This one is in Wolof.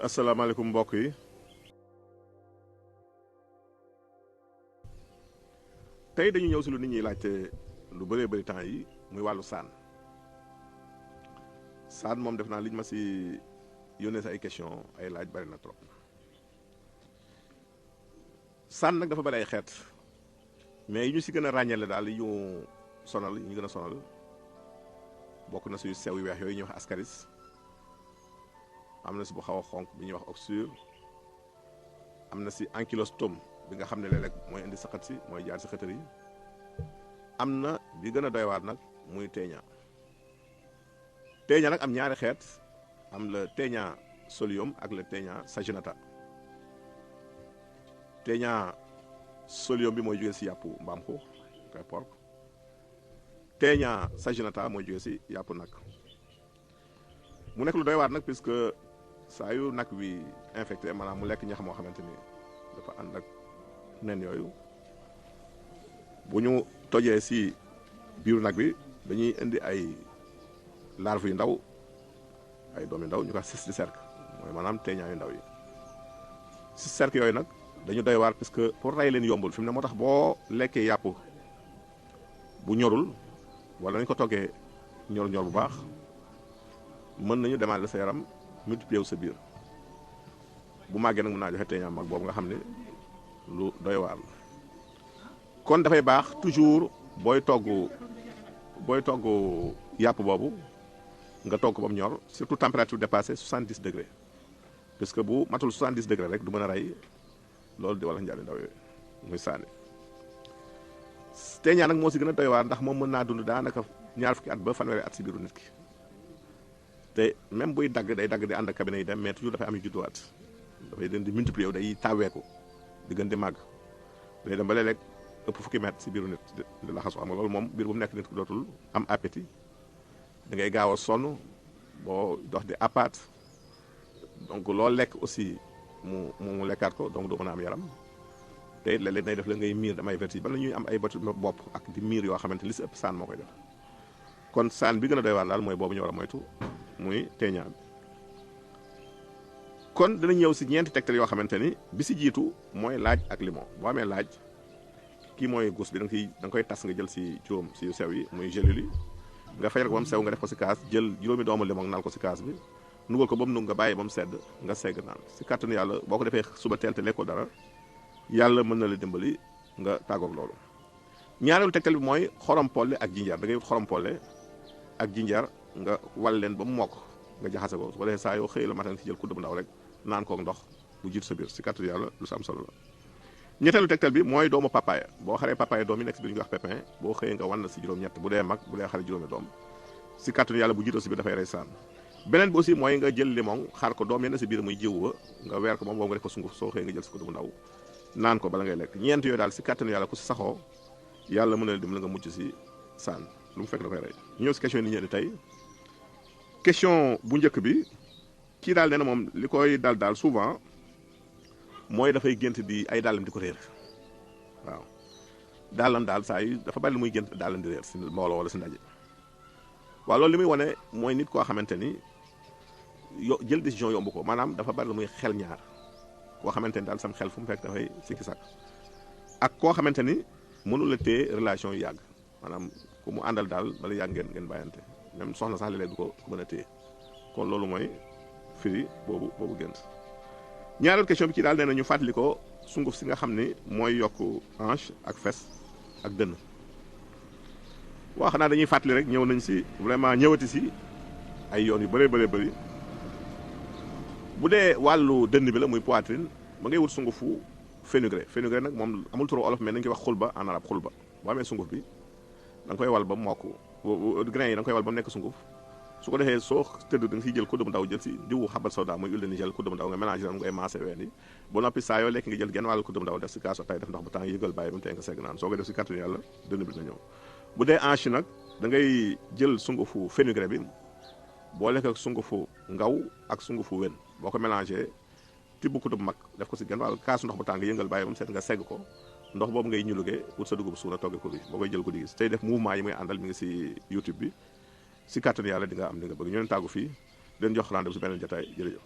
asalaamaaleykum mbokk yi tey dañu ñëw si lu nit ñi laajte lu bëree bëri temps yi muy wàllu saan moom def naa liñ ma si yónnee si ay question ay laaj bari na trop saan nag dafa bari ay xeet mais yi ñu si gën a ràññale daal yi ñu sonal yi ñu gën a sonal bokk na si sew yu weex yooyu ñuy wax ascaris am na si bu xaw a xonk bi ñuy wax oxyure am na si ankylostome bi nga xam ne léeg-léeg mooy indi saxat si mooy jaar si xëtër yi am na bi gën a doy waar nag muy teeña nag am ñaari xeet am la teeña solium ak la teeña saginata teeña solium bi mooy jógee si yàppu mbaam xuux kay porc teeña saginata mooy jógee si yàppu nag mu nekk lu doy waar nag puisque saa yu nag wi infecté maanaam mu lekk ñax moo xamante ni dafa ànd ak nen yooyu bu ñu tojee si biiru nag bi dañuy indi ay larve yu ndaw ay doom yu ndaw ñu ko cyste de cerque mooy maanaam teeñaa yu ndaw yi cyste de cerque yooyu nag dañu doy waar puisque pour rey leen yombul fi mu ne moo tax boo lekkee yàpp bu ñorul wala nañ ko toggee ñor bu baax mën nañu demaale sa yaram multiplier wu sa biir bu màggee nag mën naa joxe teeñaa mag boobu nga xam ne lu doy waar la kon dafay baax toujours booy togg yàpp boobu nga togg ko ba mu ñor surtout température dépassée 70 degrés parce que bu matul 70 degrés rek du mën a rey loolu di wala njaari ndaw yooyu muy saani teeñaa nag moo si gën a doy waar ndax moom mën naa dund daanaka ñaar fukki at ba fanweeri at si biiru nit ki te même buy dagg day dagg di ànd ak cabinet yi dem mais toujours dafay am yu judduwaat dafay dem di multiplier wu day taaweeku di gën di màgg day dem ba léeg-léeg ëpp fukki mètre si biiru nit di laxasu xam nga loolu moom biir bu mu nekk nit ku dootul am appétit da ngay gaaw a sonn boo dox di apaat donc loolu lekk aussi mu lekkaat ko donc doo mën a am yaram te it léeg-léeg day def la ngay miir damay vertige ba la ñuy am ay bët bopp ak di miir yoo xamante li si ëpp saan moo koy def kon saan bi gën a doy waar daal mooy boobu ñu war a moytu muy teeñaa bi kon dinañ ñëw si ñeenti tegtal yoo xamante ni bi si jiitu mooy laaj ak limon boo amee laaj kii mooy gus bi da nga koy tas nga jël si juróom si yu sew yi muy gélule yi nga fayal ko ba mu sew nga def ko si kaas jël juróomi doomu limon naan ko si kaas bi nugal ko ba mu nug nga bàyyi ba mu sedd nga segg naan si kàttanu yàlla boo ko defee suba teel te lekkoo dara yàlla mën na la dimbali nga tàggoog loolu. ñaareelu tegtal bi mooy xorom polle ak jinjar da ngay wut xorom polle ak jinjar nga wal leen ba mu mokk nga jaxase ko su ko defee saa yoo xëy la matin si jël kudd bu ndaw rek naan koog ndox bu jiitu sa biir si kàttanu yàlla lu sa am solo la. ñetteelu tegtal bi mooy doomu papaaya boo xaree papaaya doom yi nekk si biir ñu wax pépin boo xëyee nga wan na si juróom-ñett bu dee mag bu dee xare juróomi doom si kàttanu yàlla bu jiitoo si biir dafay rey saan beneen bi aussi mooy nga jël limon xaar ko doom yenn si biir muy jiwu ba nga weer ko moom boobu nga def ko sunguf soo xëyee nga jël si kudd bu ndaw naan ko bala ngay lekk ñeent yooyu daal si kàttanu yàlla ku si saxoo yàlla mën na la dimbali nga mucc si saan lu mu fekk da koy rey ñëw si question yi ni ñëw tey question bu njëkk bi kii daal nee na moom li koy daal souvent mooy dafay gént di ay dàllam di ko réer waaw dàllam daal saa yi dafa bari lu muy gént dàllam di réer si mbooloo wala si ndaje waaw loolu li muy wane mooy nit koo xamante ni jël décision yomb ko maanaam dafa bari lu muy xel ñaar koo xamante ni daal sam xel fu mu fekk dafay sikki sàkk ak koo xamante ni mënu la téye relation yu yàgg maanaam ku mu àndal daal bala yàgg ngeen bàyyante même soxna sax léeg-léeg du ko mën a téye kon loolu mooy firi boobu gént ñaareelu question bi ci daal nee na ñu fàttali ko sunguf si nga xam ni mooy yokk hanche ak fes ak dënn waaw xanaa dañuy fàttali rek ñëw nañ si vraiment ñëwati si ay yoon yu bëree bëri bu dee wàllu dënn bi la muy poitrine ba ngay wut sungufu fenugrec nag moom amul turu olof mais nañu koy wax xulba en arabe xulba boo amee sunguf bi da nga koy wal ba mu mokk grain yi da nga koy wal ba mu nekk sunguf su ko defee soo tëdd da nga siy jël kudd bu ndaw jël si diwu xabal soda muy huile de Nigel kudd bu ndaw nga mélangé leen ngay maasé ween yi ba noppi saa yoo lekk nga jël genn wàllu kudd bu ndaw def si kaasu tay def ndox bu tàng yëgal bàyyi ba mu tee nga segg naan soo koy def si kàttanu yàlla dënn bi dina ñëw bu dee hanche nag da ngay jël sungufu fenugrec bi boo lekk ak sungufu ngaw ak sungufu wen boo ko mélangé tibb kudd bu mag def ko si genn wàllu kaasu ndox bu tàng yëngal bàyyi ba mu set nga segg ko ndox boobu ngay ñulugee wut sa dugub suuna togge ko bi boo koy jël guddi gi tey def mouvement yi muy àndal mi ngi si YouTube bi si kàttanu yàlla di nga am li nga bëgg ñu leen tàggu fii leen jox rendez-vous si beneen jotaay jërëjëf